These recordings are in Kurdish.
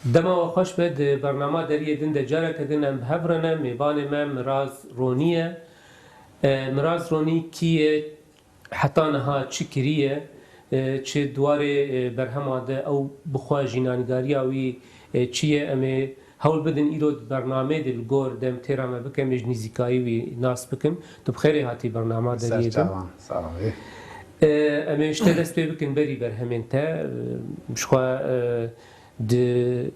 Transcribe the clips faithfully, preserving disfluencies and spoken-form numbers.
Dema we xweş be, di bernama Deriyê Din de careke din em bi hev re ne. Mêvanê me Miraz Ronî ye. E, Miraz Ronî kî ye, heta niha çi kiriye, e, çi di warê, e, berhema de ew bi xwe jînanîgariya wî, e, çi ye, em ê hewl bidin îro di bernameyê de li gor dem têra me bikin, em ê ji nîzîkayî wî nas bikin. Tu bi xêrê hatî bernama Deriyê Din. Ser çavan, sağ ol. E, em ê ji te dest pê bikin berî berhemên te. E, ji xwe, e, di,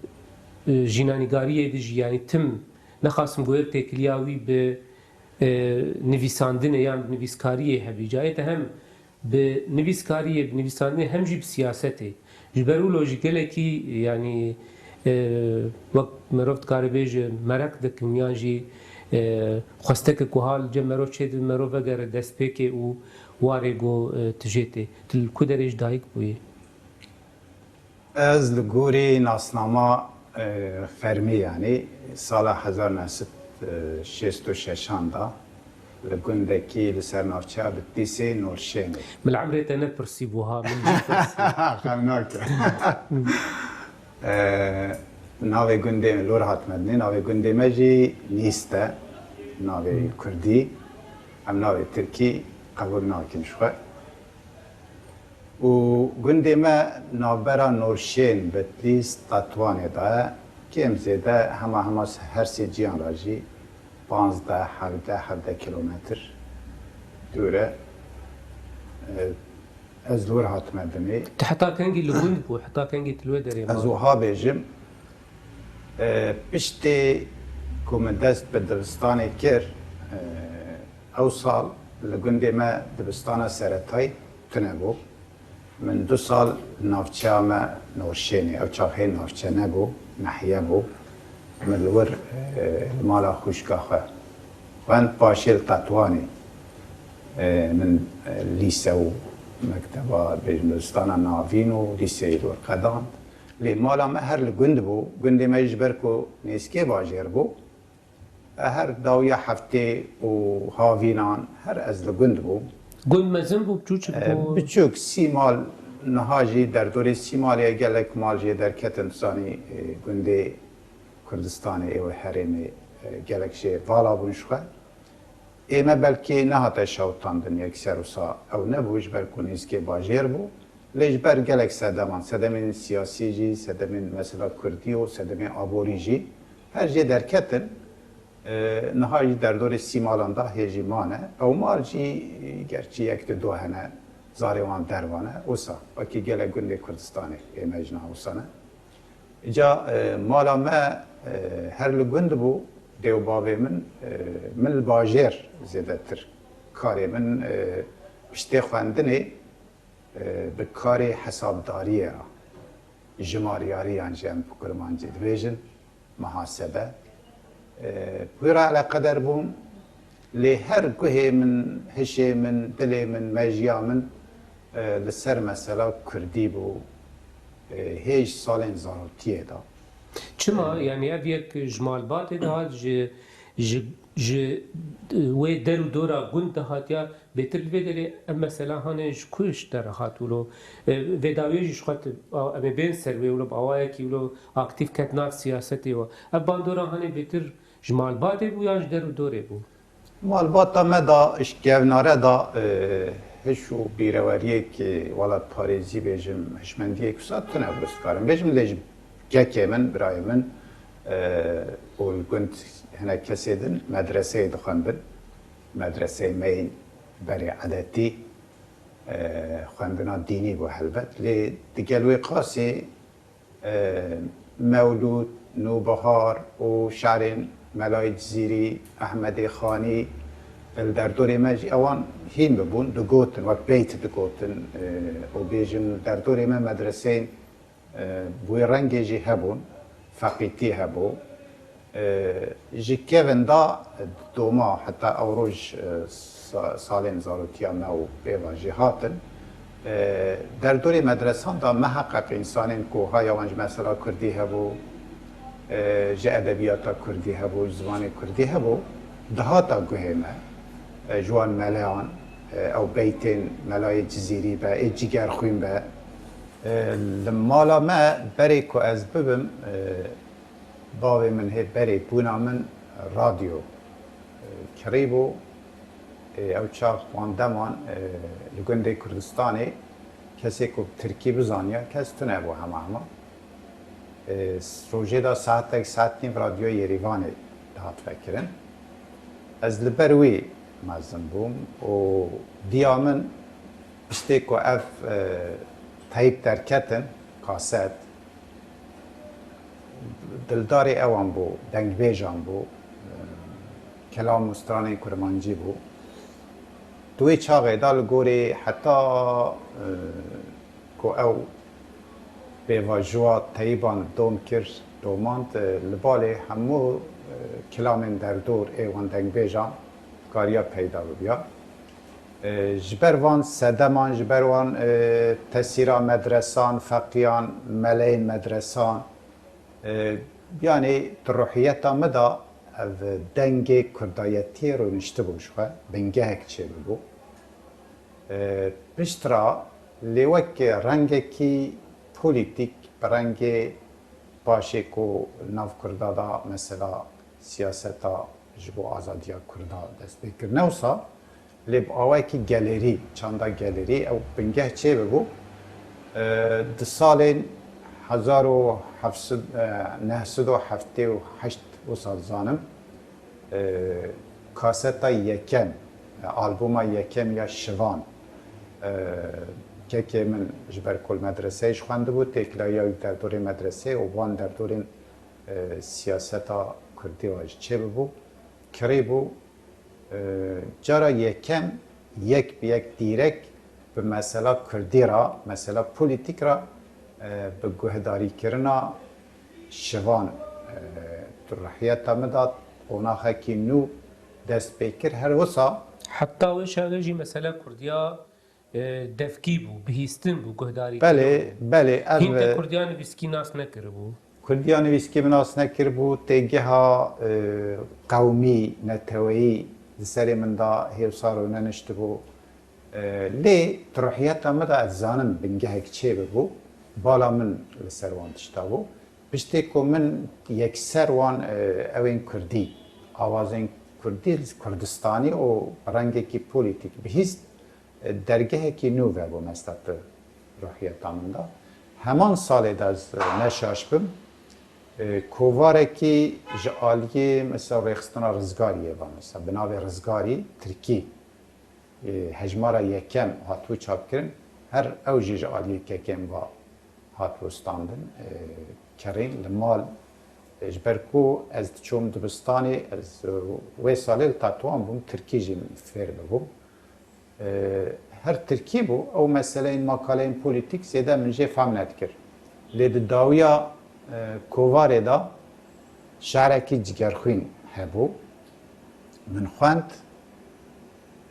e, jînanîgariyê de jî, yanî tim nexasim goyek têkiliya wî bi, e, nivîsandinê yan bi nivîskariyê hebî. Cayê te hem bi nivîskariyê, bi nivîsandinê hem jî bi siyasetê. Ji ber wilo jî gelekî, yanî, e, wek mirov dikare bêje merek dikim yan jî, e, xwestekek wiha li cem merov çêdibe, merov vegere destpêkê û warê ku, e, tu jê tê. Tu li ku derê ji dayik bûyî? Ez li gorî nasnama, e, fermî, yanî sala hezar neh sed û şêst û şeşan de li gundekî li ser navçeya Bitlîsê Norşênê. Min li emrê te nepirsîbû ha, min jî pirsî. Xem nake. E, navê gundê, li wir hatime dinê, navê gundê me jî Nîst e, navê kurdî. Em navê tirkî qebûl nakin ji xwe. Û gundê me navbera Norşên, Bitlîs, Tetwanê de ye. Kêm zêde hema hema her sê ciyan re jî panzdeh, hevdeh, hevdeh kilometr dûr e. E, ez li wir hatime dinê. Tu heta kengî li gund bû, heta kengî tu li wê derê ma? Ez wiha bêjim, e, piştê ku min dest bi dibistanê kir, e, ew sal li gundê me dibistana seretayî tune bû. Min du sal navçeya me Norşênê, ew çax hê navçe nebû, nehiye bû. Min li wir, e, li mala xwişka xwe xwend, paşê li Tetwanê, e, min, e, lîse û mekteba, bêjim, dibistana navîn û lîseyê li wir qedand. Lê mala me her li gund bû. Gundê me ji ber ku nêzkê bajêr bû, e, her dawiya heftê û havînan her ez li gund bûm. Gund mezin bû, biçûçik bû? E, biçûk, sî mal, niha jî derdorê sî malê ye, gelek mal jê derketin, dizanî, e, gundê Kurdistanê ê wê herêmê, e, gelek jê vala bûn ji xwe. Ê me belkî nehate şewitandin yekser wisa ew nebû, ji ber ku nêzikê bajêr bû. Lê ji ber gelek sedeman, sedemên siyasî jî, sedemên mesela kurdî û sedemên aborî jî her jê derketin. E, niha jî derdorê sî malan da hê jî mane. Ew mal jî gerçî yek di du hene, zarê wan derva ne. Wisa, wekî gelek gundê Kurdistanê ê me jî niha wisa ne. Îca, e, mala me, e, her li gund bû, dê û bavê min, e, min li bajêr zêdetir karê min, e, piştê xwendinê, e, bi karê hesabdariyê re, jimaryarî yan jî em bi kurmancî dibêjin, muhasebe, e, bi wî re eleqeder bûm. Lê her guhê min, hişê min, dilê min, mejiya min, e, li ser mesela kurdî bû, e, hê ji salên zarokiyê de. Çima? E, Yanî ev yek ji malbatê dihat, ji, ji, ji, e, wê der û dora gund dihatiya, bêtir li vê derê ev mesela hanê ji ku ji te re hat wilo? E, vê dawiyê jî ji xwe tu, a, em ê bên ser wê wilo bi awayekî wilo aktîf ket nav siyasetê we. Ev bandora hanê bêtir ji malbatê bû yan ji der û dorê bû? Malbata me da, ji kevnare da, e, hiş û bîreweriyek, e, welatparêzî bêjim, hişmendiyek wisa tune bû, ez karim bêjim, lê ji kekê min, birayê min, e, û li gund hinek kesê din medreseyê dixwendin. Medreseyê me yên berê edetî, e, xwendina dînî bû helbet. Lê digel wê qasî, e, Mewlûd, Nûbihar û şerên Melayê Cizîrî, Ehmedê Xanî, li derdorê me jî ewan hîn bibûn, digotin, wek beyt digotin, e, û bêjin derdorê me medreseyên, e, bi wê rengê jî hebûn, feqîtî hebû. E, ji kevin da doma heta ew roj, e, sa-, salên zarotiya me û pê ve jî hatin. E, derdorê medresan da miheqeq însanên ku haya wan ji mesela kurdî hebû, e, ji edebiyata kurdî hebû, ji zimanê kurdî hebû, dihata guhê me. E, ji wan meleyan, e, ew beytên Melayê Cizîrî be, ê Cigerxwîn be, E, Li mala me berê ku ez bibim, e, bavê min hê berê bûna min radyo, e, kirî bû. E, ew çax wan deman, e, li gundê Kurdistanê kesê ku tirkî bizaniya kes tune bû hema hema. E, Rojê de saetek, saet nîv radyoya Yerîvanê dihat vekirin. Ez li ber wî mezin bûm û diya min piştê ku ev, e, teyp derketin, kaset, dildarê ewan bû, dengbêjan bû, e, kelam û stranên kurmancî bû. Di wê çaxê de li gorî heta, e, ku ew pêvajoya teyîban dom kir, domand, e, li balê hemû, e, kilamên derdor ê wan dengbêjan kariya peyda bibiya. E, ji ber van sedeman, ji ber wan, e, tesîra medresan, feqiyan, meleyên medresan, e, yanî di ruhiyeta min de ev dengê kurdayetiyê rûniştibû ji xwe, bingehek çêbibû. E, piştre lê wek rengekî polîtîk, bi rengê paşê ku nav Kurda de mesela siyaseta ji bo azadiya Kurda dest pê kir. Ne wisa, lê bi awayekî gelerî, çanda gelerî ew bingeh çêbibû. E, di salên hezar û heft sed, e, neh sed û heftê û heşt wisa dizanim, e, kaseta yekem, e, albûma yekem ya Şivan, e, kekê min ji ber ku li medreseyê jî xwendibû, têkilaya wî derdorê medreseyê û wan derdorên, e, siyaseta kurdî ve jî çêbibû, kirî bû. E, cara yekem yek bi yek dîrek bi mesela kurdî re, mesela polîtîk re, e, bi guhdarîkirina Şivan, e, di ruhiyeta min de qonaxekî nû dest pê kir. Her wisa Heta wê çaxê jî mesela kurdiya, e, devkî bû, bihîstin bû, guhdarî Belê, kiribû. Belê, ez Hîn te ve- kurdiya nivîskî nas nekiribû. Kurdiya nivîskî min nas nekiribû, têgeha, e, qewmî, neteweyî di serê min de hêwsa rûneniştibû. E, lê di ruhiyeta min de ez zanim bingehek çêbibû, bala min li ser wan tişta bû. Piştê ku min yekser wan, e, ewên kurdî, awazên kurdî, kurdistanî û rengekî polîtîk bihîst, e, dergehekî nû vebû mesela di ruhiyeta min de. Heman salê de ez, e, neşaş bim, e, kovarekî ji aliyê mesela rêxistina Rizgariyê ve mesela, bi navê Rizgarî, tirkî, e, hejmara yekem hatibû çapkirin, her ew jî ji aliyê kekên ve hatibû standin, e, kerîn li mal, e, ji ber ku ez diçûm dibistanê, ez, e, wê salê li Tetuan bûm, tirkî jî fêr bibûm. E, her tirkî bû, ew meseleyên makaleyên polîtîk zêde min jê fehm nedikir. Lê di dawiya, e, kovarê de şerekî cigerxwîn hebû. Min xwend,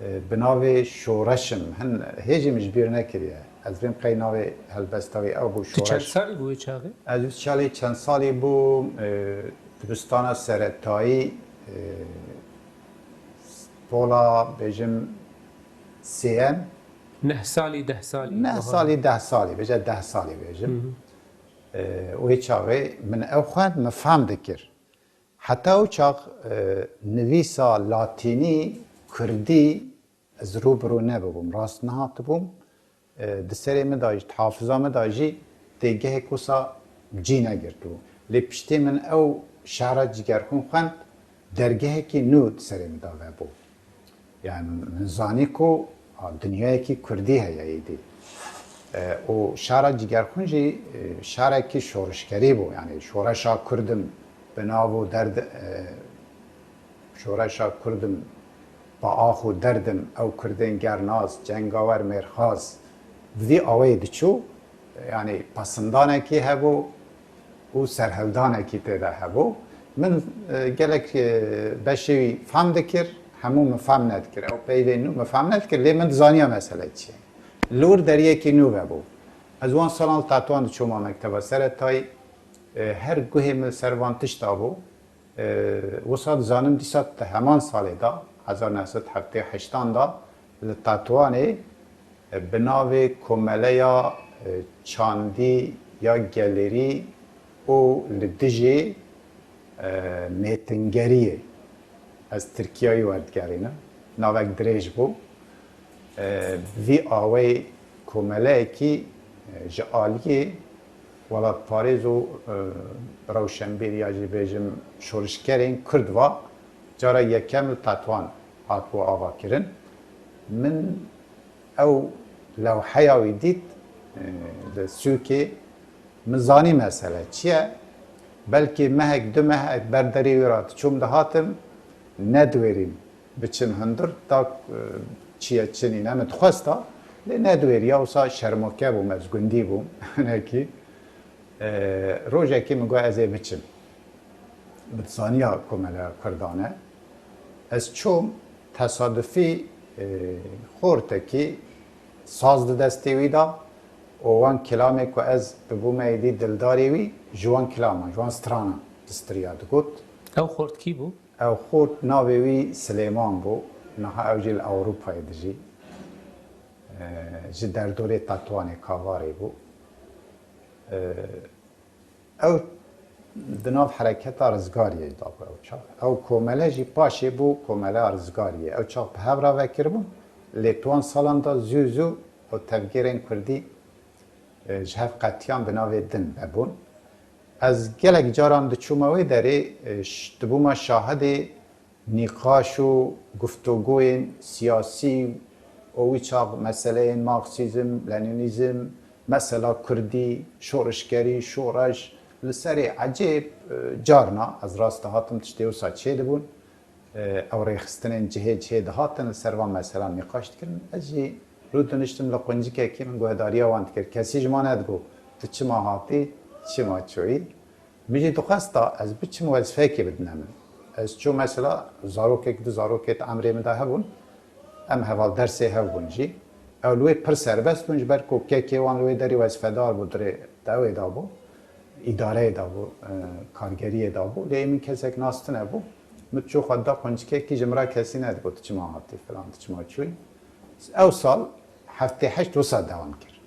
e, bi navê Şoreşim, hin hê jî min ji bîr nekiriye. Ez vêm qey navê helbesta wî ew bû, Tu çend Şoreş. Salî bû wê çaxê? Ez wî salê çend salî bûm, e, dibistana seretayî, e, pola bêjim sêyem. Neh salî, deh salî. Neh salî, deh salî, bêje deh salî bêjim. Hı hı. E, wê çaxê min ew xwend, min fehm dikir. Heta ew çax, e, nivîsa latînî, kurdî ez rû bi rû nebibûm, rast nehatibûm. E, di serê min de jî, di hafiza min de jî têgehek wisa cî negirtibû. Lê piştê min ew şehra Cigerxwîn xwend, dergehekî nû di serê min de vebû. Yani min zanî ku, ha, dinyayekî kurdî heye êdî. E, û şara Cigerxwîn jî, e, şarekî şorişkerî bû. Yani şoreşa Kurdim bi nav û derd, e, şoreşa Kurdim bi ax û derdim, ew Kurdên gernaz, cengawer mêrxaz, bi vî awayê diçû. Yani pesindanekî hebû û serhildanekî tê de hebû. Min, e, gelek, e, beşê wî fehm dikir, hemû min fehm nedikir. Ew peyvên nû min fehm nedikir, lê min dizaniya mesele çi ye. Li wir deriyekî nû vebû. Ez wan salan li Tetuan diçûma mekteba seretayî, e, her guhê min li ser van tişta bû. E, wisa dizanim dîsa di heman salê de, hezar neh sed heftê heştan de, li Tetuanê, e, bi navê Komeleya E, çandî ya gelêrî û li dijî, e, mêtingeriyê. Ez Tirkiyayî werdigerînim. Navek dirêj bû. E, vî awayî komeleyekî, e, ji aliyê welatparêz û, e, rewşenbîr ya jî bêjim şorişgerên Kurd va cara yekem li Tetwan hatibû avakirin. Min ew lewheya wî dît, e, li sûkê. Min zanî mesele çi ye. Belkî mehek, du mehek ber derê wî re diçûm dihatim, nediwêrîm biçim hundir, ta, e, çi ye çi nîne min dixwesta, lê nediwêriya, wisa şermoke bûm, ez gundî bûm hinekî. E, rojekê min got ez ê biçim. Min dizaniya komeleya Kurdan e. Ez çûm, tesadufî, e, xortekî saz di destê wî de û wan kilamê ku ez bibûme êdî dildarê wî, ji wan kilaman, ji wan stranan distiriya digot. Ew xort kî bû? Ew xort navê wî Silêman bû. Niha ew jî li Ewropayê dijî. E, ji derdorê Tetwanê, Kavarê bû. E, Ew di nav hereketa Rizgariyê de bû ew çax. Ew komele jî paşê bû komeleya Rizgariyê. Ew çax bi hev re vekiribûn, lê di wan salan de zû zû ew tevgêrên kurdî, e, ji hev qetiyan bi navê din vebûn. Ez gelek caran diçûme wê derê, e, ş-, dibûme şahidê nîqaş û guftûgoyên siyasî û wî çax meseleyên Marksîzm, Lenînîzm, mesela kurdî, şorişgerî, şoreş, li serê ecêb, e, carna ez rast dihatim tiştê wisa çêdibûn. E, ew rêxistinên cihê cihê dihatin li ser van meselan nîqaş dikirin. Ez jî rûdiniştim li quncikekî min guhdariya wan dikir. Kesî ji me nedigot, tu çima hatî, çima çûyî? Min jî dixwesta ez biçim wezîfeyekê bidine min. Ez çûm mesela zarokek, du zarokê di emrê min de hebûn. Em heval dersê hev bûn jî. Ew li wê pir serbest bûn, ji ber ku kekê wan li wê derê wezîfedar bû, dirê dewê de bû, îdareyê de bû, e, kargeriyê de bû. Lê min kesek nas tune bû. Min çû xwe da quncikekî, ji min re kesî nedigot, tu çima hatî filan, tu çima çûyî. Ew sal heftê heşt wisa dewam kir.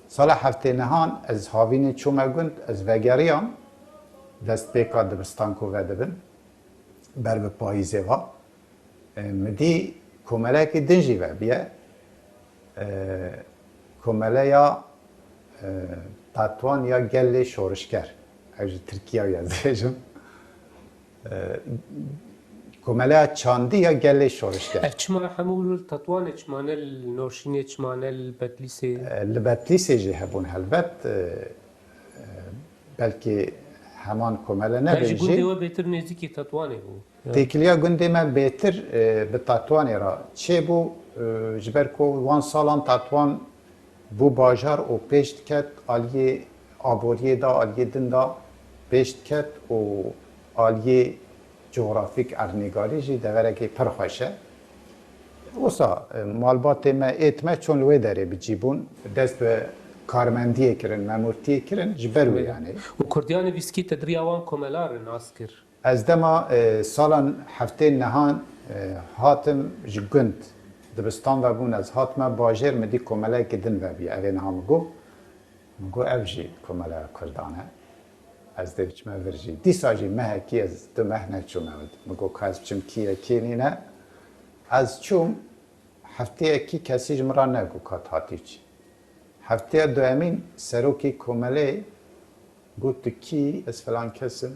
Sala heftê nehan ez havînê çûme gund, ez vegeriyam destpêka dibistan ku vedibin, ber bi payîzê va. E, min dî komelekî din jî vebiye. E, komeleya, e, Tetwan ya gelê şorişger. Ew ji Tirkiya ye, ez dibêjim. E, komeleya çandî ya gelê şorişger. Ev çima hemû li Tetwanê çima ne li Norşînê, çima ne li Betlîsê? E, li Betlîsê jî hebûn helbet. E, e, belkî heman komele nebe jî. Belkî gundê we bêtir nêzîkî Tetwanê bû. Ya. Têkiliya gundê me bêtir, e, bi Tetwanê re çêbû, e, ji ber ku wan salan Tetwan bû bajar û pêş diket, aliyê aboriyê de, aliyê din de pêş diket û aliyê cografîk, erdnîgarî jî deverekê pir xweş e. Wisa, e, malbatê me, êt me çûn li wê derê bi cî bûn. Dest bi karmendiyê kirin, memûrtiyê kirin, ji ber wê yanî. Û Kurdiya nivîskî te di riya wan komela re nas kir? Ez dema, e, salan heftê nehan, e, hatim ji gund. Dibistan vebûn, ez hatime bajêr, min dî komeleyekî din vebiye. Ev ê niha min got. Min got, ev jî komeleya Kurdan e. Ez dê biçime vir jî. Dîsa jî mehekî ez du meh neçûme. Min got, ka ez biçim kî ye, kî nîne. Ez çûm, hefteyekî kesî ji min re negot ka tu hatî çi. Hefteya duemîn serokê komeleyê got, tu kî? Ez filan kes im.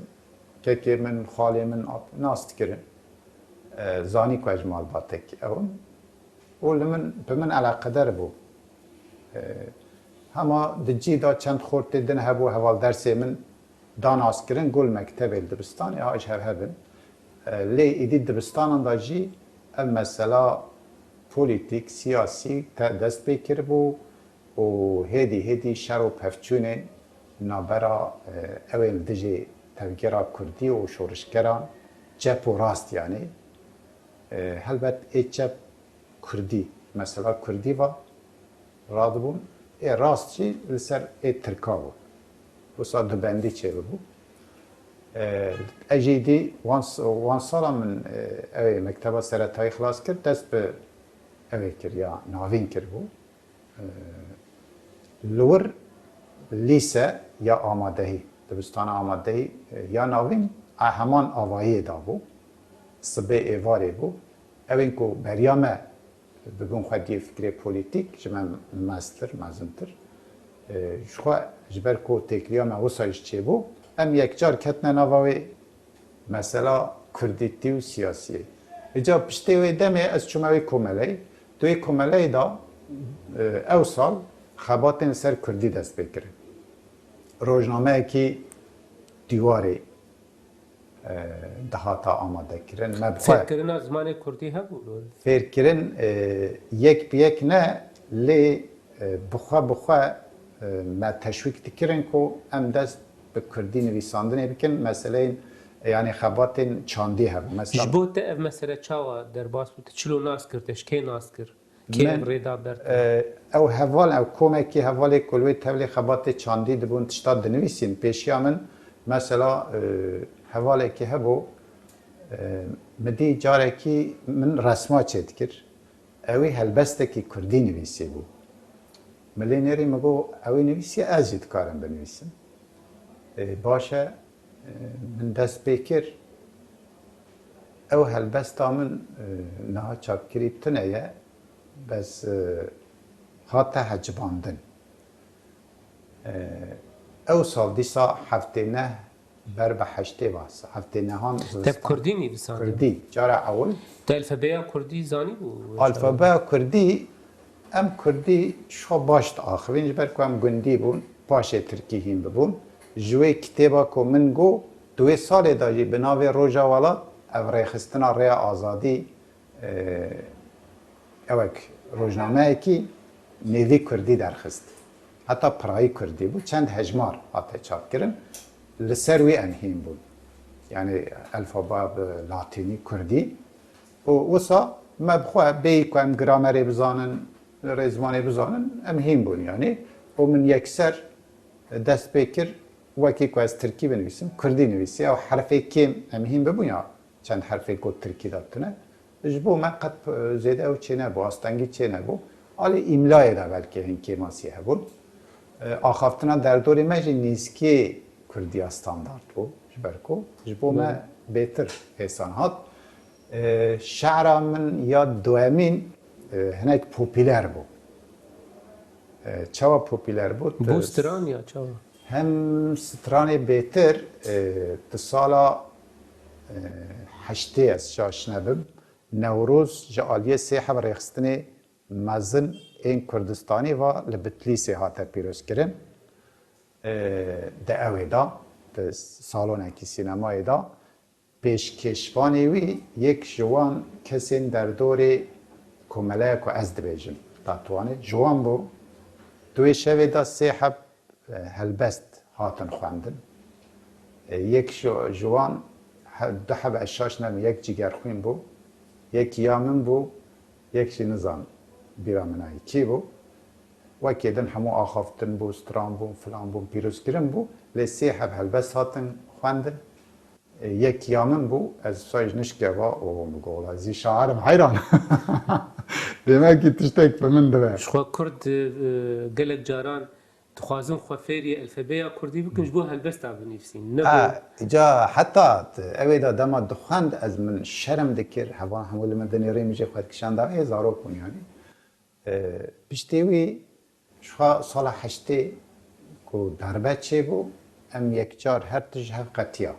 Kekê min, xalê min, ap-, nas dikirin. E, zanî ku ez ji malbatekî ew im. Û li min, bi min eleqedar bû. E, hema di cî de çend xortê din hebû, heval dersê min da naskirin, got li mektebê li dibistanê, ha, ji hev hebin. E, lê êdî dibistanan de jî ev mesela polîtîk, siyasî te dest pê kiribû û hêdî hêdî şer û pevçûnên navbera, e, ew ên li dijî tevgera kurdî û şorişgeran, çep û rast yanî. E, helbet ê çep kurdî, mesela kurdî va radibûn, ê rast jî li ser ê tirka bû. Wisa dubendî çêbibû. E, ez jî dî wan s-, wan sala min, e, ew ê mekteba seretayî xilas kir, dest bi ew ê kir ya navîn kiribû. E, Li wir lîse ya amadehî, dibistana amadehî, e, ya navîn a heman avayiyê de bû, sibê êvarê bû. Ew ên ku beriya me bibûn xwediyê fikrê polîtîk, ji me mestir, mezintir. E, ji xwe, ji ber ku têkiliya me wisa jî çêbû, em yekcar ketine nava wê mesela kurdîtî û siyasiyê. Îca piştê wê demê ez çûme wê komeleyê. Di wê komeleyê de, e, ew sal xebatên ser kurdî dest pê kirin. Rojnameyekî dîwarê, e, dihata amadekirin. Me bi xwe Fêrkirina zimanê kurdî hebû? Fêrkirin, e, yek bi yek ne, lê, e, bi xwe bi xwe, e, me teşwîk dikirin ku em dest bi kurdî nivîsandinê bikin. Meseleyên, yanî xebatên çandî hebû. Mesela Ji bo te ev mesele çawa derbas bû? Te çilo nas kir, te ji kê nas kir? Kê Min, ev rê da ber te? E, ew heval, ew komekî hevalê ku li wê tevlî xebatê çandî dibûn, tişta dinivîsîn. Pêşiya min, mesela, e, hevalekî hebû, e, min dî carekî min resma çêdikir. Ewî helbestekî kurdî nivîsîbû. Min lê nêrî min got, ewî nivîsiye, ez jî dikarim binivîsim. E, baş e, e, min dest pê kir. Ew helbesta min, e, niha çapkirî tune ye, bes, e, hate hecibandin. E, ew sal dîsa heftê neh ber bi heştê vas, heftê nehan Te bi zivistan. Kurdî nivîsandin? Kurdî, cara ewil. Te elfebeya kurdî zanîbû? Alfabeya kurdî, em kurdî ji xwe baş diaxivîn, ji ber ku em gundî bûn, paşê tirkî hîn bibûn. Ji wê kitêba ku min got, di wê salê de jî bi navê Roja Welat, ev rêxistina Rêya Azadî, e, ewek rojnameyekî nêvî kurdî derxist. Heta pirayî kurdî bû, çend hejmar hate çapkirin. Li ser wî em hîn bûn. Yanî elfaba bi latînî, kurdî. Û wisa me bi xwe bêyî ku em gramerê bizanin, rêzimanê bizanin, em hîn bûn yanî. Û min yekser dest pê kir, wekî ku ez tirkî binivîsim, kurdî nivîsî. Ew herfê kêm em hîn bibûn ya, çend herfê ku tirkî de tune. Ji bo me qet, e, zêde ew çênebû, astengî çênebû. Alî îmlayê de belkî hin kêmasî hebûn. E, axaftina derdorê me jî nîzkê kurdiya standard bû, ji ber ku ji bo me Doğru. bêtir hêsan hat. E, şe'ra min ya duemîn, e, hinek popîler bû. E, çawa popîler bû? Bû Ti- stran ya çawa? Hem stranê bêtir, e, di sala, e, heştê ez şaş nebim, Newroz ji aliyê sê heb rêxistinê mezin ên Kurdistanî va li Bitlîsê hate pîrozkirin. E, di ewê de, di salonekî sînemayê de, pêşkêşvanê wî yek ji wan kesên derdorê komeleya ku ez dibêjim, Tatwanê, ji wan bû. Di wê şevê de sê heb, e, helbest hatin xwendin. E, yek ji, ji wan he-, du heb ez şaş nebim, yek Cigerxwîn bû, yek ya min bû, yek jî nizan bîra min ayî kî bû. Wekê din hemû axaftin bû, stran bûn, filan bûn, pîrozkirin bû. Lê sê heb helbest hatin xwendin. E, yek ya min bû, ez wisa jî nişkeva û min got, "Wela ez jî şair im, heyran." Demekî tiştek bi min dibe. Ji xwe kurd, e, gelek caran dixwazin xwe fêrî elfebeya kurdî bikin, ji bo helbesta binivîsîn. Ne bo A, ca heta t-, ewê de dema dixwend ez min şerm dikir, hevan hemû li min dinêrî, min jê xwe dikişanda, ê zarok bûn yanî. E, piştê wî ji xwe sala heştê ku darbe çêbû, em yekcar her tişt ji hev qetiya.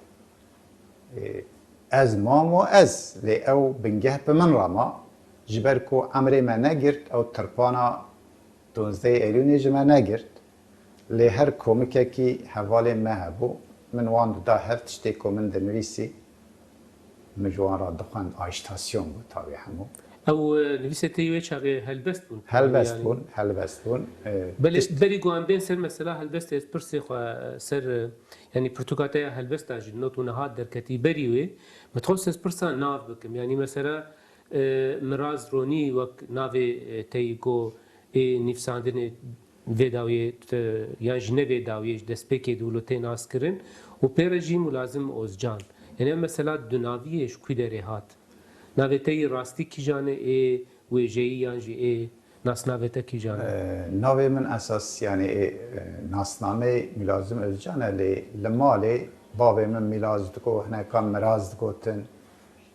E, ez mam û ez, lê ew bingeh bi min re ma, ji ber ku emrê me negirt, ew tirpana duwazdehê Eylûnê ji me negirt. Lê her komikekî hevalên me hebû, min wan dida hev tiştê ku min dinivîsî, min ji wan re dixwend, ajitasyon bû tavê hemû. Ew, e, nivîsê te yê wê çaxê helbest bûn? Helbest Yanî bûn, helbest bûn. E, Belê, tişt- berî ku em bên ser mesela helbestê, ez pirsê xwe, e, ser, e, yanî pirtûka te ya helbesta jî not û niha derketî berî wê, min dixwest ez pirsa nav bikim. Yanî mesela, e, Miraz Ronî wek navê, e, te yî got ê nivîsandinê vê dawiyê, e, yan jî ne vê dawiyê ji destpêkê de wilo tê naskirin û pê re jî Mulazim Ozcan. Yanî ev mesela dunaviyê ji ku derê hat? Navê te yî rastî kîjan e, ê wêjeyî yan jî ê Nasnavê te kîjan e? Navê min esas, yani, e, nasnameyê Mîlazim Özcan e, lê li malê bavê min Mîlaz digo, hineka Miraz digotin.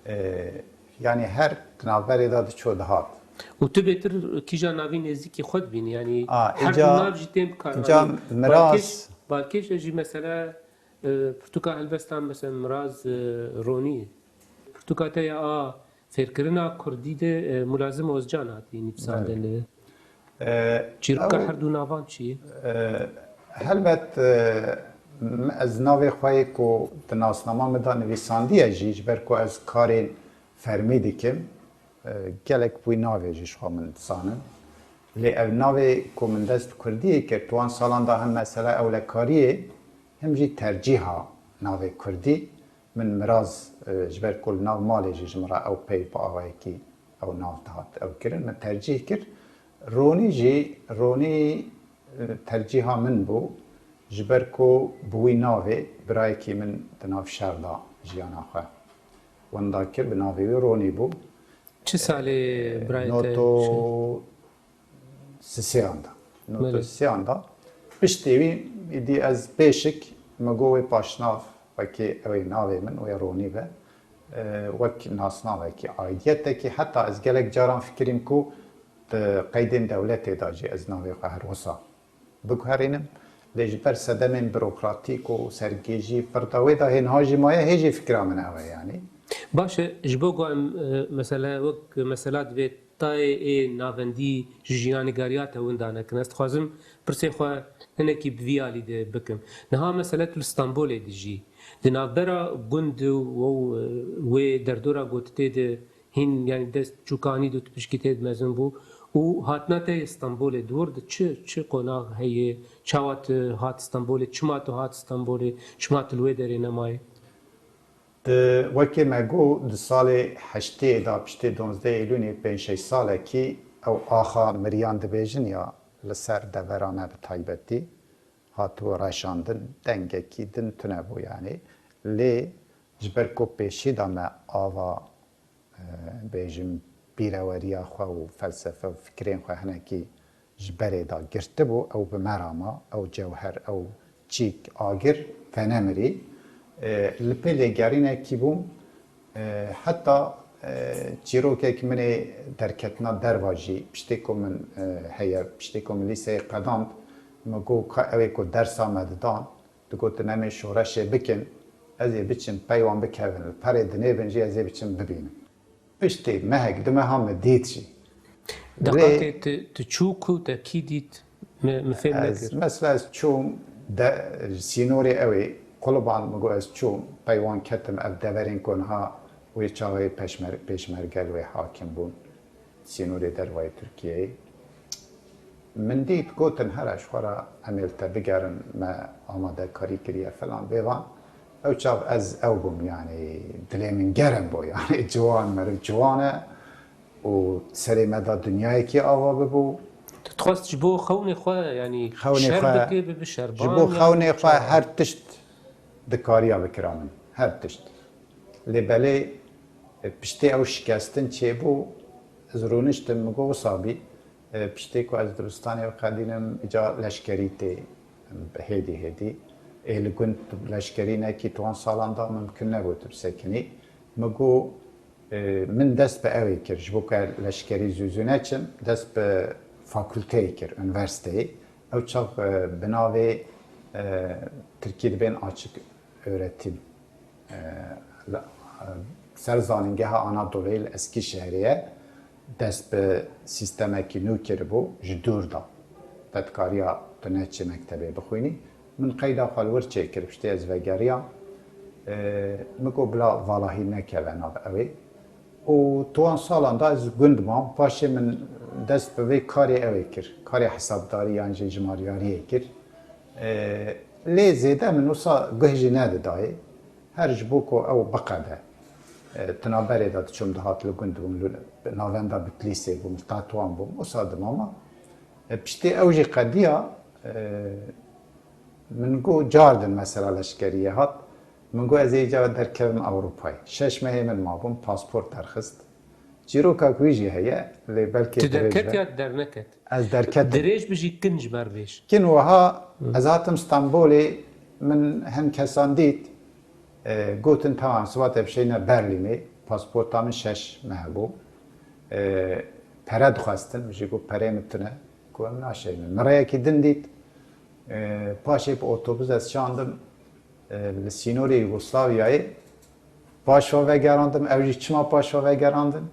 E, yani her di navberê de diço dihat. Û tu bêtir kîja navî nêzîkî xwe dibînî? Yani A, her îca, du nav jî tên bikaranîn. Îca Miraz. Balkêş, balkêş e jî mesela, e, pirtûka helbestan mesela Miraz, e, Ronî ye. Pirtûka te ya a fêrkirina kurdî de, e, Mulazim Ozcan hatî nivîsandin. E, Çîroka ew, her du navan çi ye? E, helbet, e, ez navê xwe yê ku di nasnama min de nivîsandiye jî, ji ber ku ez karên fermî dikim, e, gelek wî navê jî ji xwe min dizanin. Lê ev navê ku min dest bi kurdiyê kir, di wan salan de hem mesela ewlekariyê, hem jî tercîha navê kurdî. Min Miraz, e, ji ber ku li nav malê jî ji min re ew peyv bi awayekî ew nav dihat ew kirin, min tercîh kir. Ronî jî, Ronî, e, tercîha min bû, ji ber ku bi wî navê birayekî min di nav şer de jiyana xwe winda kir, bi navê wî Ronî bû. Çi salê birayê te? Noto sisêyan de. Noto Belê. sisêyan de. Piştî wî îdî ez pêşik min got wê paşnav, wekî ew ê navê min, wê Ronî be, e, wek nasnavekî, aîdiyetekî, heta ez gelek caran fikirîm ku di qeydên dewletê de jî ez navê xwe her wisa biguherînim. Lê ji ber sedemên burokratîk û sergêjî pir de wê de hê niha jî maye, hê jî fikra min ew e, yanî. Baş e, ji bo ku em, e, mesela, wek mesela divê tayê ê navendî ji jînanîgariya te winda nekin. Ez dixwazim pirsê xwe hinekî bi vî alî de bikim. Niha mesela tu li Stenbolê dijî. Di navbera gund û wê derdora gotitê de hîn, yanî dest çûkanî de tu pişkî tê de mezin bû û hatina te yê Stenbolê di wir de çi, çi qonax heye? Çawa tu hat Stenbolê? Çima tu hat Stenbolê? Çima tu li wê derê nemayê? Di, wekî me got, di salê heştê de, piştê duwazdeh Eylûnê, pênc şeş salekî, ew axa miriyan dibêjin ya, li ser devera me bi taybetî hatibû reşandin, dengekî din tune bû, yanî. Lê ji ber ku pêşî de me ava, e, bêjim, bîreweriya xwe û felsefe û fikrên xwe hinekî ji berê de girtibû, ew bi me re ma, ew cewher, ew çîk, agir venemirî. E, li pê lêgerînekî bûm, e, heta, e, çîrokek min ê derketina derva jî, piştê ku min, e, heye, piştê ku min lîseyê qedand, min got ka ew ê ku dersa me didan, digotin em ê şoreşê bikin, ez ê biçim pey wan bikevin, li perê dinêbin jî ez ê biçim bibînim. Piştî mehek, du meha min dît jî. Deqatê tu, tu çû ku te kî dît? Min, min fêm nekir. Ez, mesela ez çûm de, sînorê ew ê, Quluban, min got ez çûm, pey wan ketim, ev deverên ku niha wê çaxê peşmer-, pêşmerge li wê hakim bûn, sînorê dervayê Tirkiyeyê. Min dît, gotin, here ji xwe re em ê li te bigerin, me amadekarî kiriye filan bêvan. Ew çax ez ew bûm, yanî dilê min germ bû, yanî ciwan, meriv ciwan e û serê me de dinyayekî ava bibû. Tu dixwest ji bo xewnê xwe, yanî Xewnê şer xwe, bike, bibe şerban, ji bo yan xewnê xwe çawa? Her tişt dikariya bikira min, her tişt. Lê belê, e, piştê ew şikestin çêbû, ez rûniştim, min got, wisa bî. E, piştê ku ez dibistanê biqedînim, îca leşkerî tê hêdî hêdî. Ê li gund leşkerî nekî, di wan salan de mimkun nebû tu bisekinî. Min got, e, min dest bi ew ê kir, ji bo ku leşkerî zû zû neçim, dest bi fakulteyê kir, unîversîteyê. Ew çax, e, bi navê, e, tirkî dibên açik öğretim, e, li, e, ser Zanîngeha Anadoluyê li Eskîşehirê ye, dest bi sîstemekî nû kiribû, ji dûr de te dikariya tu neçî mektebê bixwînî. Min qeyda xwe li wir çêkir, piştî ez vegeriyam. E, min got, bila valahî nekeve nav ew ê. Û di wan salan de ez gund mam. Paşê min dest bi vê karê ew ê kir. Karê hesabdarî yan jî jimaryariyê kir. E, lê zêde min wisa guh jî nedidayê. Her ji bo ku ew biqede. E, di navberê de diçûm dihat li gund bûm, li navenda Bitlîsê bûm, li Tetwan bûm. Wisa dimama. E, piştî ew jî qediya, e, min got cardin mesela leşkeriyê hat. Min got ez ê îca derkevim Ewropayê. Şeş mehê min mabûn, pasport derxist. Çîroka wî jî heye, lê belkî Tu dirêj derket be. Ya derneket? Ez derketim. Dirêj bijî, kin ji ber bêj. Kin wiha ez hatim Stenbolê, min hin kesan dît, e, gotin, "Tamam, sibat e bişeyne Berlînê." Pasporta min şeş meh bû. E, pere dixwestin, min jî got, "Pereyê min tune." Ku em naşeynin. Min rêyekî din dît. E, paşê bi otobus ez şandim, e, li sînorê Yugoslavyayê. Paşva vegerandim, ew jî çima paşva vegerandin?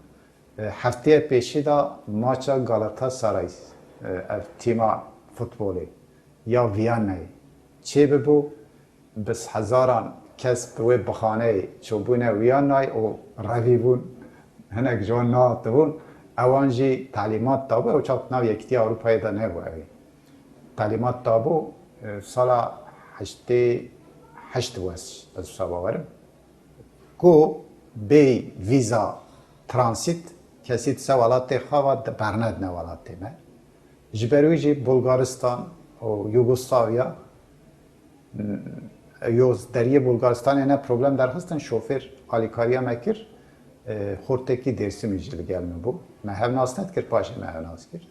E, hefteyê pêşî de maça Galatasaray, e, ev tîma futbolê ya Viyanayê çêbibû, bi hezaran kes bi wê bixaneyê çûbûne Viyanayê û revî bûn, hinek ji wan nehatibûn. Ewan jî telîmat dabû, ew çax nav Yekîtiya Ewropayê de nebû ew ê. Telîmat dabû, e, sala heştê heşt wes, ez wisa bawerim, ku bê vîza transit kesî di ser welatê xwe ve di bernedine welatê me. Ji ber wî jî Bulgaristan û Yugoslavya, m, yo deriyê Bulgaristanê ne problem derxistin, şofêr alîkariya me kir, e, xortekî Dêrsimî jî li gel me bû. Me hev nas nedikir, paşê me hev nas kir.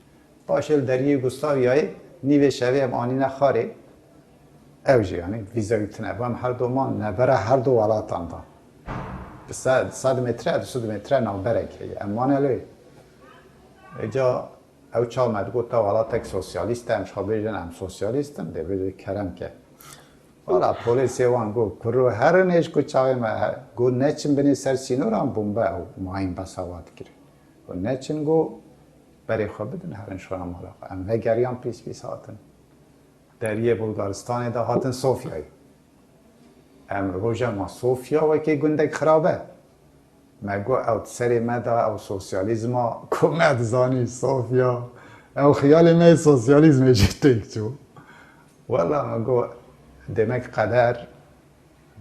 Paşê li deriyê Yugoslavyayê nîvê şevê em anîne xarê. Ew jî, yanî, vîza wî tune bû. Em her du man nebera her du welatan da. Bi se-, sed metre, du sed metre navberek heye. Em mane lê. Êca ew çax me digot, "Te welatek sosyalîst e, em ji xwe bêjin em sosyalîst in." Dê bêje, "Kerem ke." Wala polêsê wan got, "Kuro, herin êj ku çavê me he-," got, "Neçin binê ser sînoran bombe ew mayîn besa wa dikir." Got, "Neçin," got, "berê xwe bidin, herin şona mala xwe." Em vegeriyan pîs pîs hatin. Deriyê Bulgaristanê de hatin Sofyayê. Em roja ma Sofya wekî gundek xirab e. Me got, "Ew di serê me de, ew sosyalîzma ku me dizanî Sofya, ew xiyalê me yê sosyalîzmê jî têk çû." Wela me got, "Demek qeder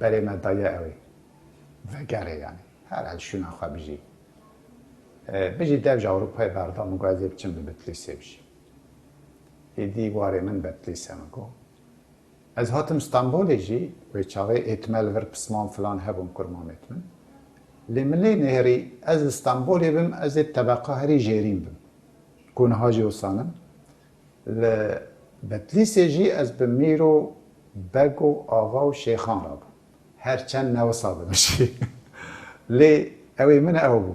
berê me daye ew ê. Vegerê yanî. Her el şûna xwe bijî." E, bijî dev ji Ewropayê berda, min got, "Ez ê biçim li Bitlîsê bijîm." Êdî warê min Betlîs e, min got. Ez hatim Stenbolê jî, wê çaxê êtime li vir pisman filan hebûn kurmamêt min. Lê min lê nêrî ez li Stenbolê bim, ez ê tebeqa herî jêrîn bim. Ku niha jî wisa nim. Li Betlîsê jî ez bi mîr û beg û ava û şêxan re bûm. Her çend ne wisa bim jî. Lê ew ê min ew bû.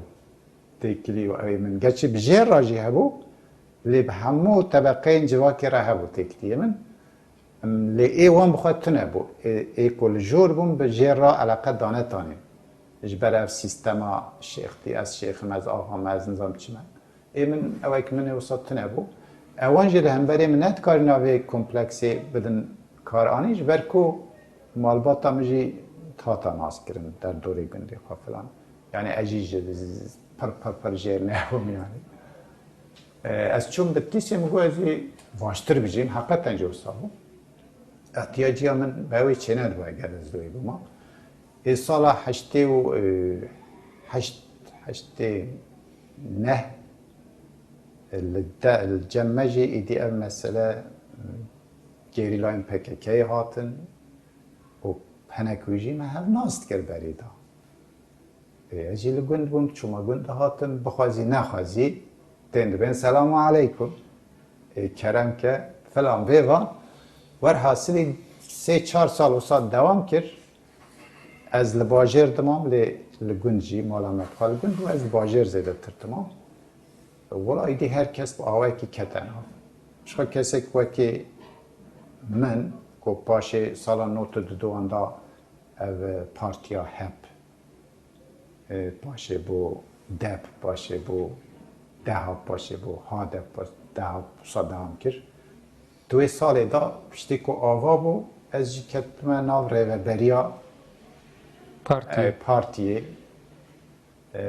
Têkilî û ew ê min. Gerçî bi jêr re jî hebû, lê bi hemû tebeqeyên civakê re hebû têkiliyê min. Em, lê ê wan bi xwe tune bû. Ê, ê ku li jor bûn, bi jêr re eleqe danetanê. Ji ber ev sîstema şêxtî, ez şêxim, ez axam, ez nizam çi me. Ê min, ewek min ê wisa tune bû. Ewan jî li hemberê min nedikarîna vê kompleksê bidin kar anî, ji ber ku malbata min jî hata naskirin derdorê gundê xwe filan. Yani ez jî ji pir, pir, pir jêr nebûm yani. E, ez çûm Bitlîsê, min got ez ê baştir bijîm, heqeten jî wisa bû. Ihtiyaciya min bi ew ê çênedibû eger ez li wê bûma. Ê sala heştê û, e, heşt, heştê neh, e, li de, li cem me jî êdî ev mesele, e, gerîlayên P K K'yê hatin û hinek wî jî me hev nas dikir berê de. Ê, ez jî li gund bûm, çûma gund dihatim, bixwazî nexwazî, tên dibên selamu aleykum, ê, kerem ke, filan vê van. Werhasilî sê çar sal wisa dewam kir. Ez li bajêr dimam, lê li gund jî, mala me bi xwe li gund bû, ez li bajêr zêdetir dimam. Wela êdî her kes bi awayekî kete nav. Ji xwe kesek wekî min, ku paşê sala nod û duduan da ev partiya HEP, e, paşê bû DEP, paşê bû DEHA, paşê bû HADEP, pa-, DEHA wisa dewam kir. Di wê salê de piştî ku ava bû, ez jî ketime nav rêveberiya, Partiyê. e, partiyê. E,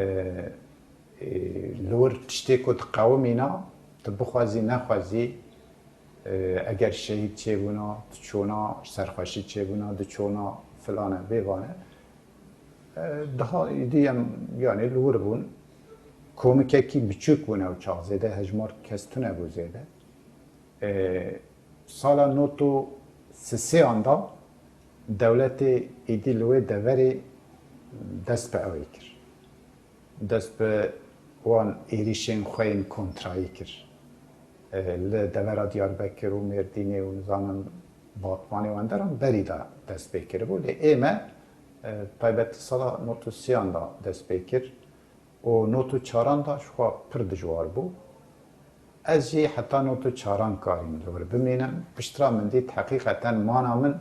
e, li wir tiştê ku diqewimîna, tu bixwazî nexwazî, e, eger şehîd çêbûna, tu çûna, serxweşî çêbûna, tu çûna filane, vê vane. E, daha îdî em, yani li wir bûn. Komikekî biçûk bûn ew çax, zêde hejmar kes tune bû zêde. E, sala nod û sisêyan da dewletê êdî li wê deverê dest bi ewê kir. Dest bi wan êrîşên xwe yên kontrayî kir. E, li devera Diyarbekir û Mêrdînê û nizanim Batmanê û enderan berî de dest pê kiribû. Lê ê me, e, taybet sala nod û sêyan de dest pê kir û nod û çaran de ji xwe pir dijwar bû. Ez jî heta nod û çaran karîm li wir bimînim. Piştra min dît heqîqeten mana min,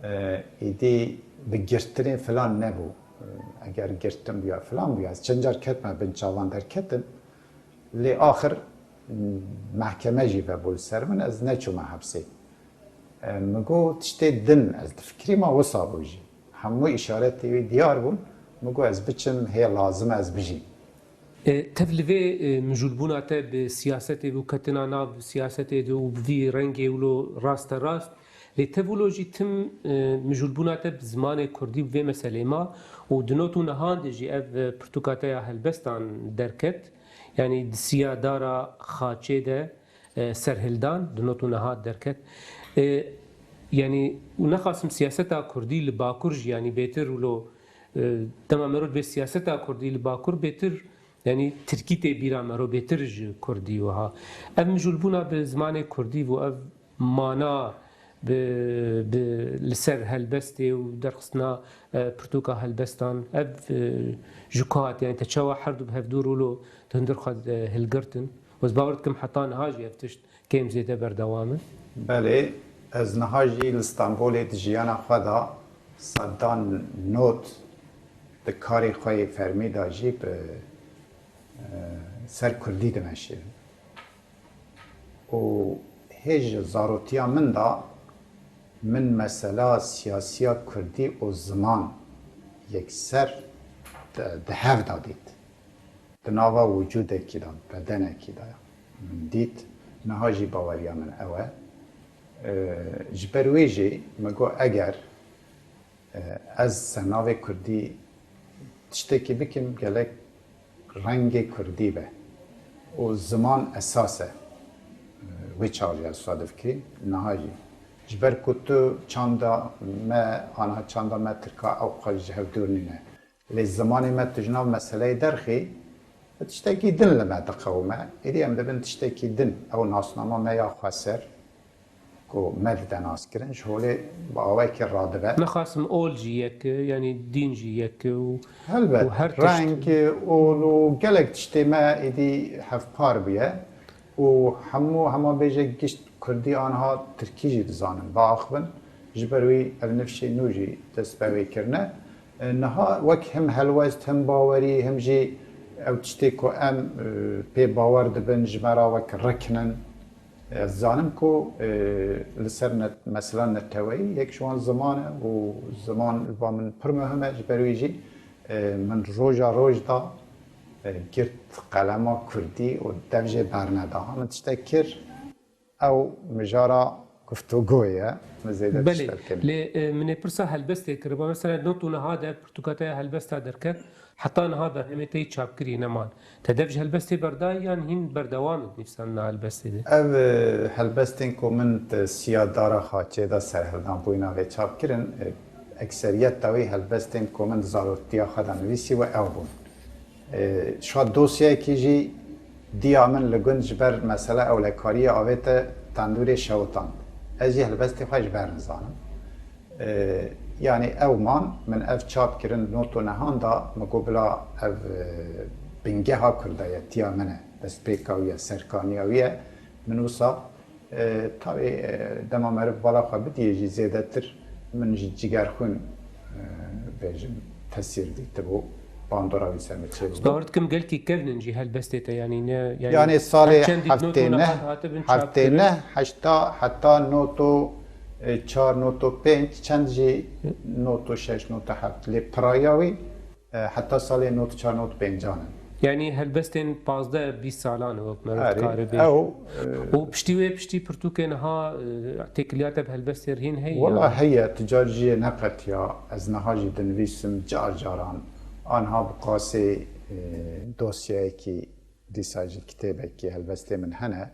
e, êdî bi girtinê filan nebû. E, eger girtin bûya, filan bûya, ez çend car ketime bin çavan derketim. Lê axir, m, mehkeme jî vebû li ser min, ez neçûme hepsê. E, min got, tiştê din, ez difikirîma wisa bû jî. Hemû îşaretê wî diyar bûn. Min got, ez biçim, hê lazim e ez bijîm. E, tev li vê, e, mijûlbûna te bi siyasetê û ketina nav siyasetê de û bi vî rengê wilo raste rast. Lê tev wilo jî tim, e, mijûlbûna te bi zimanê kurdî û vê meselê ma û di not û nehan de jî ev, e, pirtûka te ya helbestan derket. Yanî di siya dara xaçê de, e, serhildan, di not û neha derket. E, yanî û nexasim siyaseta kurdî li Bakur jî, yanî bêtir wilo, e, dema mero dibê siyaseta kurdî li Bakur bêtir, yanî tirkî tê bîra mero bêtir ji kurdî wiha. Ev mijûlbûna bi zimanê kurdî û ev mana bi, bi, li ser helbestê û derxistina, e, pirtûka helbestan, ev, e, ji ku hat, yanî te çawa herdu bi hevdû rûlo di hundir xwe, e, hilgirtin? Ez bawer dikim heta niha jî ev tişt kêm zêde berdewam e. Belê, ez niha jî li Stenbolê di jiyana xwe de sedan not di karê xwe yê fermî de jî bi, e, ser kurdî dimeşînim. Û hê ji zarotiya min de min mesela siyasiya kurdî û ziman yekser di, di hev de dît. Di nava wicûdekî de, bedenekî de min dît. Niha jî baweriya min ew e. E, ji ber wê jî min got, eger, e, ez ser navê kurdî tiştekî bikim, gelek rengê kurdî be û ziman esas e. E, wê çaxê ez wisa difikirîm, niha jî. Ji ber ku tu çanda me, aniha çanda me tirka ew qas ji hev dûr nîne. Lê zimanê me tu ji nav meseleyê derxî, tiştekî din li me diqewime. Êdî em dibin tiştekî din. Ew nasnama me ya xweser ku me dide naskirin, ji holê bi awayekî radibe. Nexasim ol jî yek e, yanî dîn jî yek e û, Helbet, û her tişt. Reng, ol û gelek tiştê me êdî hevpar bûye û hemû, hema bêje gişt kurdî aniha tirkî jî dizanin, biaxivin. Ji ber wî ev nifşê nû jî dest bi wê kirine. E, niha wek him helwest, him bawerî, him jî ew tiştê ku em, e, pê bawer dibin, ji me re wek riknin. Ez zanim ku, e, li ser net-, mesela neteweyî yek ji wan ziman e û ziman li ba min pir muhim e. Ji ber wî jî, e, min roja roj da, e, girt qelema kurdî û dev jê berneda. Min tiştek kir, ew mijara guftûgoyê ye. Min zêde Belê, tiştek kir. Lê, e, min ê pirsa helbestê kiriba. Mesela not û niha de pirtûka te ya helbesta derket. Heta niha berhemê te yî çapkirî neman. Te dev ji helbestê berdayî yan hîn berdewam e di nivîsandina helbestê de? Ev, e, helbestên ku min di siya dara xaçê de serhildan bûyîna vê çap kirin, e, ekseriyeta wî helbestên ku min di zarotiya xwe de nivîsî we ew bûn. E, şa dosyayekî jî diya min li gund ji ber mesela ewlekariyê avête tendûrê şewitan. Ez jî helbestê xwe ji ber nizanim. E, yanî ew man, min ev çap kirin, not û nehan da, min got bila ev, e, bingeha kurdayetiya min e, destpêka wî ye, serkaniya wî ye. Min wisa, e, tabi, e, dema meriv bala xwe bidiyê jî zêdetir min ji cigerxwîn, e, bêjim, tesîr dîtibû. Bandora wî ser min çêbû. Bawer dikim gelkî kevn in jî helbestê te, yanî ne, yanî Yanî salê her çendî not û heftê neh, nehat hatibin heftê çapkirin. Neh, heşta, heta not û çar, not û pênc, çend jî not û şeş, not û heft. Lê piraya wî, e, heta salê not û çar, not û pêncan in. Yanî helbestên pazdeh bîst salan e wek meriv Erê, dikare bêje. Ew, e, Û piştî wê, piştî pirtûkê niha, e, têkiliya te bi helbestê rihîn heye? Wela heye, tu car jiyê neqetiya. Ez niha jî dinivîsim car caran. Anha bi qasê, e, dosyayekî dîsa jî kitêbekî helbestê min hene.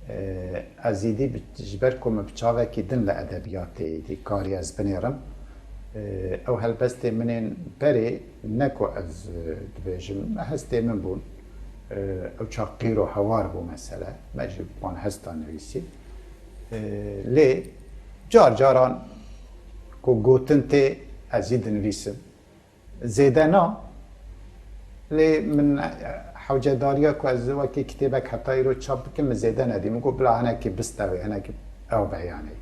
E, ez êdî bi, ji ber ku min bi çavekî din li edebiyatê êdî karî ez binêrim. E, ew helbestê min ên berê ne ku ez, e, dibêjim, hestê min bûn. Ew çax qîr û hewar bû mesele. Me jî wan hesta nivîsî. Lê car caran ku gotin tê, ez jî dinivîsim. Zêde na. Lê min hewcedariya ku ez wekî kitêbek heta îro çap bikim, min zêde nedî. Min got, bila hinekî bistewê, hinekî ew be yanî.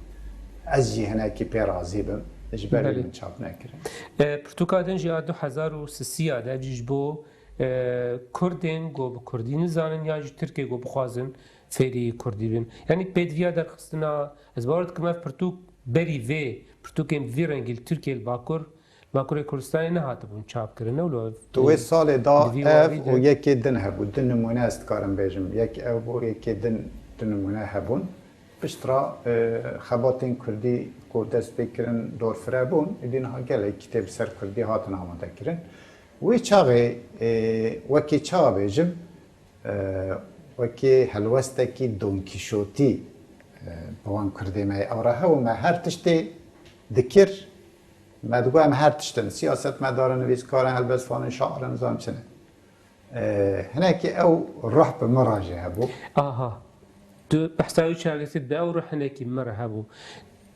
Ez jî hinekî pê razî bim. Ji ber wî Belê. min çap nekirin. E, pirtûka din jî a du hezar û sisiya de, ev jî ji bo, e, Kurdên ku bi Kurdî nizanin yan jî Tirkê ku bixwazin fêrî Kurdî bin. Yanî pêdiviya derxistina, ez bawer dikim ev pirtûk berî vê pirtûkên bi vî rengî li Tirkiyê li Bakur, Bakurê Kurdistanê nehatibûn çapkirin. Ewlo ev, Tu wê e, salê da di vî ev warî de û yekê din hebû. Du nimûne ez dikarim bêjim. Yek ev bû, yekê din du nimûne hebûn. Piştre, e, xebatên Kurdî ku dest pê kirin dorfire bûn, êdî niha gelek kitêb ser Kurdî hatin amade kirin. Wê çaxê, e, wekî çawa bêjim, e, wekî helwestekî Don Kîşotî, e, bi wan Kurdê me yê ew re hebû, me her tiştê dikir, me digot, em her tişt in, siyasetmedar in, nivîskar in, helbestvan in, şair in, nizam çi ne. E, hinekî ew ruh bi min re jî hebû. Aha. Tu behsa wî çaxê dikî, ew ruh hinekî min re hebû.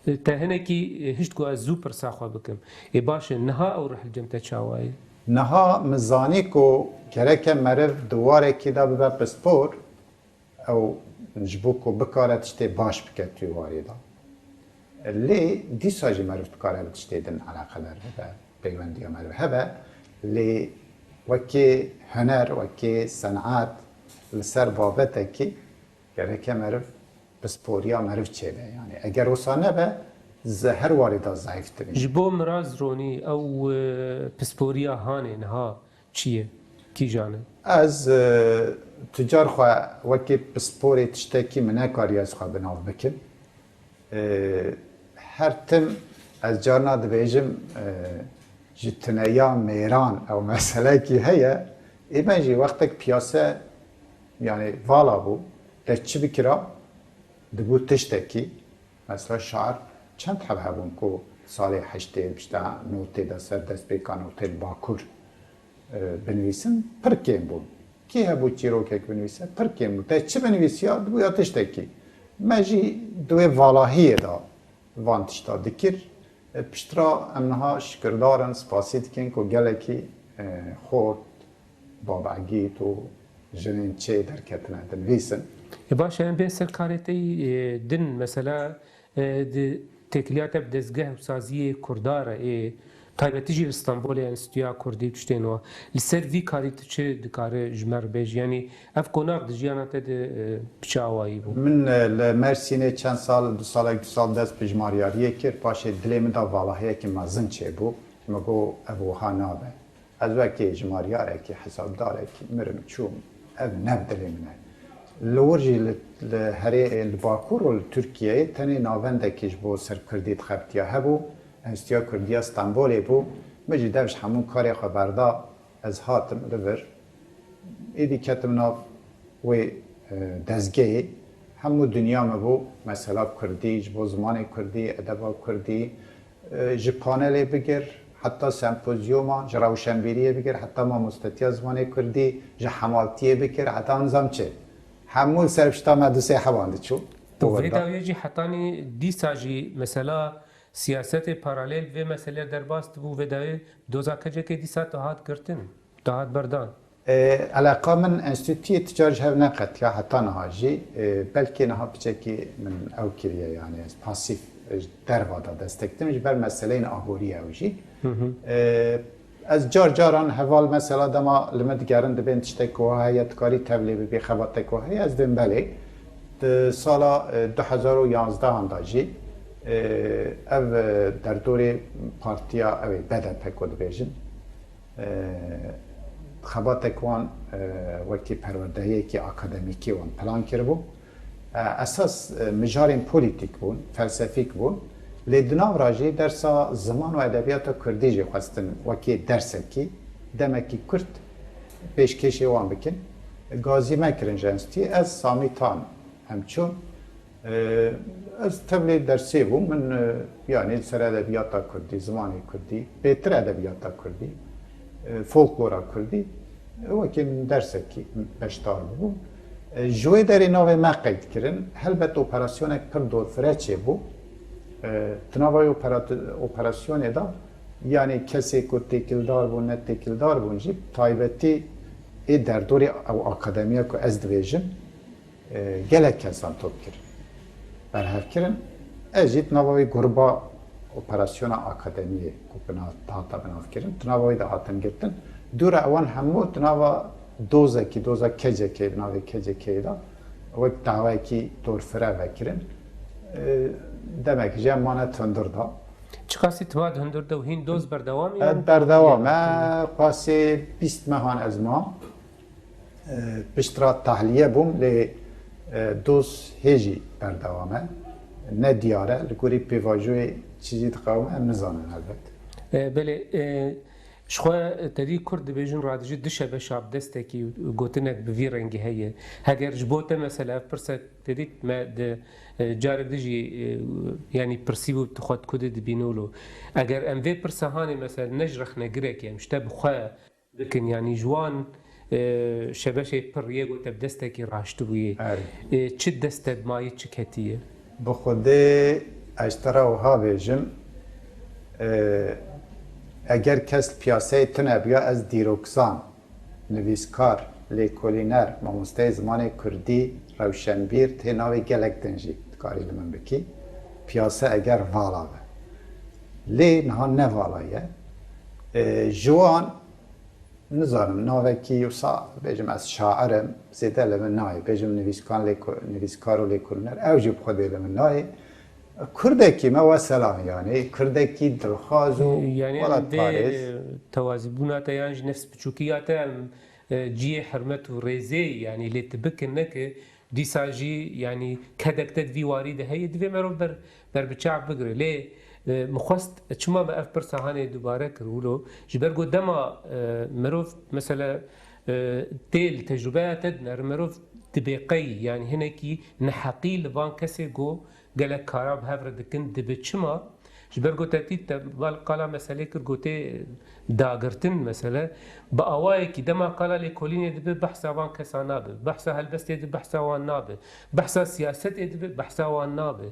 E, te hinekî, e, hişt ku ez zû pirsa xwe bikim. Ê baş e, niha ew ruh li cem te çawa ye? Niha min zanî ku gereke meriv di warekî de bibe pispor, ew ji bo ku bikare tiştê baş bike tu warê de. Lê dîsa jî meriv dikare bi tiştê din eleqedar bibe, peywendiya meriv hebe. Lê wekî huner, wekî senat, li ser babetekî gereke meriv pisporiya meriv çêbe. Yanî eger wisa nebe, ze-, her warê de zayîf dibîne. Ji bo Miraz Ronî ew, e, pisporiya hanê niha çi ye? Kîjan e? Ez, e, tu car xwe wekî pisporê tiştekî min nekariye ez xwe bi nav bikim. E, her tim ez carna dibêjim, e, ji tuneya mêran ew meselekî heye. Ê me jî wextek piyase, yanî vala bû, te çi bikira, dibû tiştekî. Mesela şair çend heb hebûn ku salê heştê, pişta notê de ser destpêka notê li Bakur, e, binivîsin, pir kêm bûn. Kî hebû çîrokek binivîse, pir kêm bû. Te çi binivîsiya, dibûya tiştekî. Me jî di wê valahiyê de van tişta dikir. E, piştre em niha şikirdar in, spasî dikin ku gelekî, e, xort, babegît û jinên çê derketine dinivîsin. E, baş e, em bên ser karê te yî, e, din, mesela, e, di têkiliya te bi dezgeh û saziyê Kurda re, ê, taybetî jî li Stenbolê Enstitûya Kurdî û tiştên wa. Li ser vî karî tu çi dikare ji me re bêjî? Yanî ev qonax di jiyana te de, e, bi çi awayî bû? Min, e, li Mersînê çend sal, du salek, du sal dest bi jimaryariyê kir. Paşê dilê min de valahiyekî mezin çêbû. Min got, ev wiha nabe. Ez wekî jimaryarekî, hesabdarekî mirim, çûm. Ev ne bi dilê min e. Li wir jî li, li herê, li Bakur û li Tirkiyeyê tenê navendekî ji bo ser Kurdî dixebitiya hebû. Enstitûya Kurdî ya Stenbolê bû. Min jî dev ji hemû karê xwe berda. Ez hatim li vir. Êdî ketim nav wê, e, dezgehê. Hemû dinya min bû. Mesela Kurdî, ji bo zimanê Kurdî, edeba Kurdî, e, ji panelê bigir, heta sempozyûma, ji rewşenbîriyê bigir, heta mamostetiya zimanê Kurdî, ji hemaltiyê bigir, heta nizam çi. Hemû li ser pişta me du sê heban diçû. Û vê dawiyê jî hetanî dîsa jî mesela siyasetê paralel vê meselê derbas dibû, vê dawiyê doza kecekê dîsa dihat girtin, dihat berdan. E, eleqa min enstîtûyê ti car ji hev neqetiya heta niha jî. E, belkî niha piçekî min ew kiriye, yanî ez pasîf, e, ji derva de destek dim ji ber meseleyên aborî ew jî. Hı hı. E, ez car caran heval mesela dema li min digerin dibên tiştek wiha heye, dikarî tevlê bibî, xebatek wiha heye, ez dibêm belê. Di sala, e, du hezar û yanzdehan de jî, e, ev, e, derdorê partiya ew ê B D P ku dibêjin, e, xebatek wan, e, wekî perwerdehiyekî akademîkî wan plan kiribû. E, esas, e, mijarên polîtîk bûn, felsefîk bûn. Lê di nav re jî dersa ziman û edebiyata kurdî jî xwestin wekî dersekî demekî kurt pêşkêşê wan bikin. Gazî me kirin ji enstî. Ez, Samî Tan, em çûn. E, ez tevlê dersê bûm. Min, e, yanî li ser edebiyata kurdî, zimanê kurdî, bêtir edebiyata kurdî, e, folklora kurdî, Wekî min dersekî beşdar bûbûm. E, ji wê derê navê me qeyd kirin. Helbet operasyonek pir dorfire çêbû. E, di nava wê operat-, operasyonê de, yanî kesê ku têkildar bûn, ne têkildar bûn jî, taybetî ê derdorê ew akademiya ku ez dibêjim, e, gelek kesan top kirin, berhev kirin. Ez jî di nava wê gruba operasyona akademiyê ku bina-, dihata binavkirin, di nava wê de hatin girtin. Dû re ewan hemû di nava dozekî, doza K C K, di navê K C K de wek dawayekî dorfire vekirin. E, demek jî em mane hundir da. Çiqasî tu va di hundir de û hîn doz berdewam e? E, yan berdewam e. Qasê bîst mehan ez mam. E, pişt re tahliye bûm, lê, e, doz hê jî berdewam e. Ne diyar e, li gorî pêvajoyê çi jî diqewime, em nizanin helbet. E, belê, e, ji xwe te dî Kurd dibêjin radijî du şebeşa bi destekî gotinek bi vî rengî heye. Heger ji bo te mesela ev pirsek te dît me di, e, carek di jî, e, yanî pirsî bû tu xwe di ku de dibînî wilo. Eger em vê pirsa hanê mesela ne ji rexnegirekê em ji te bi xwe bikin, yanî ji wan, e, şebeşê pir yê ku te bi destekî raştibûyê. Erê. E, çi dest te dimayî, çi ketiye? Bi Xwedê ez ji te re wiha bêjim, e, eger kes li piyaseyê tune biya, ez dîrokzan, nivîskar, lêkolîner, mamosteyê zimanê kurdî, rewşenbîr, tê navê gelek din jî dikarî li min bikî. Piyase eger vala be. Lê niha ne vala ye. E, ji wan Nizanim, navekî wisa bêjim, ez şair im, zêde li min nayê. Bêjim nivîskan lêko-, nivîskar û lêkolîner, ew jî bi Xwedê li min nayê. Kurdekî me, weselam, yanî Kurdekî dilxwaz û Yanî em vê, welatparêz. e, tewazîbûna te yan jî nefs biçûkiya te em, e, cihê hurmet û rêzê, yanî lê tu bikin neke, dîsa jî, yanî kedek te di vî warî de heye, divê merov ber, ber bi çav bigire. Lê, e, min xwest, çima me ev pirsa hanê dubare kir wilo? Ji ber ku dema, e, mirov, mesela, e, tê li tecrûbeya te dinere, mirov dibê qey, yanî hinekî neheqî li van kesê ku gelek kara bi hev re dikin, dibe çima? Ji ber ku te dît te bal qala meselê kir, gotê dagirtin mesele. Bi awayekî dema qala lêkolînê dibe, behsa van kesa nabe. Behsa helbestê dibe, behsa wan nabe. Behsa siyasetê dibe, behsa wan nabe.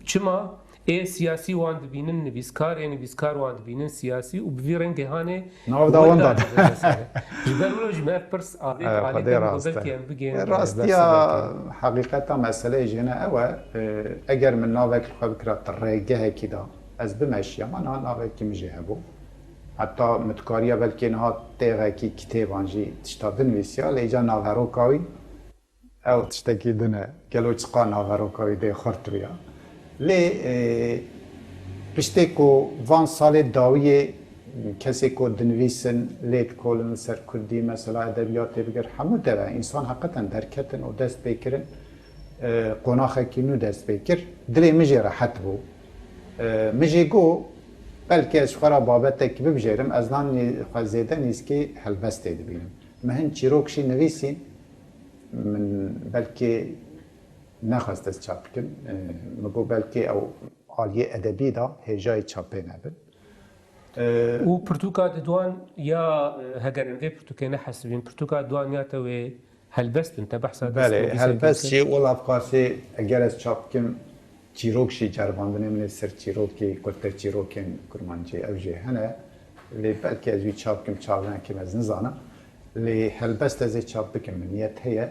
Çima? Ê siyasî wan dibînin nivîskar, ê nivîskar wan dibînin siyasî û bi vî rengê hanê Nav da wenda wan da dibe mesele. Ji ber wilo jî me ev pirs avêt Ev alî xwedê de rast e. Belkî em bigihînin Rastiya bersivekê. Heqîqeta meseleyê jê ne ew e, e, eger min navek li xwe bikira di rêgehekî de ez bimeşiyama, niha navekî min jê hebû. Heta min dikariya belkî niha têxekî kitêban jî tişta binivîsiya, lê îca naveroka wî ew tiştekî din e. Gelo çiqa naveroka wî dê xurt bûya. Lê, e, piştê ku van salê dawiyê kesê ku dinivîsin, lê dikolin li ser kurdî, mesela edebiyatê bigir, hemû deve însan heqeten derketin û dest pê kirin, e, qonaxekî nû dest pê kir. Dilê min jê rehet bû. E, min jê got, belkî ez ji xwe re babetek bibijêrim, ez nan nê-, xwe zêde nêzîkê helbestê dibînim. Min hin çîrok jî nivîsîn, min belkî nexwest ez çap bikim. E, min got belkî ew aliyê edebî de hêjayî çapê nebin. E, Û pirtûka diduan ya, e, heger em vê pirtûkê nehesibîn, pirtûka diduan ya te wê helbest in, te behsa Belê, destnivîsê helbest kir. Jî, wela qasê eger ez çap bikim, çîrok jî ceribandinê min ê ser çîrokê, kultir çîrokên kurmancî ew jî hene. Lê belkî ez wî çap bikim, çap nekim, ez nizanim. Lê helbest ez ê çap bikim, min niyet heye.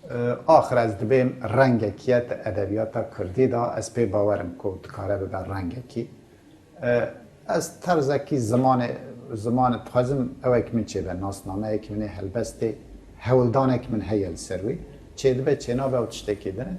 E, axir ez dibêm rengekî ye di edebiyata kurdî de, ez pê bawer im ku dikare bibe rengekî. E, ez terzekî zimanê, zimanê dixwazim ewek min çêbe, nasnameyek min ê helbestê, hewldanek min heye li ser wî. Çêdibe, çênabe ew tiştekî din e.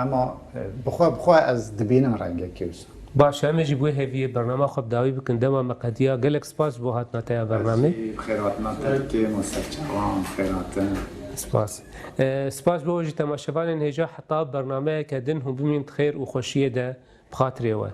Ema, e, bi xwe, bi xwe ez dibînim rengekî wisa. Baş e, em ê jî bi wê hêviyê bernama xwe bi dawî bikin. Dema me qediya, gelek spas ji bo hatina te ya bernamê. Ez jî bi xêrhatina te dikim û serçavan bi xêrhatin. Spas. E, spas ji bo we jî temaşevanên hêja, heta bernameyeke din hûn bimînin di xêr û xweşiyê de bi xatirê we.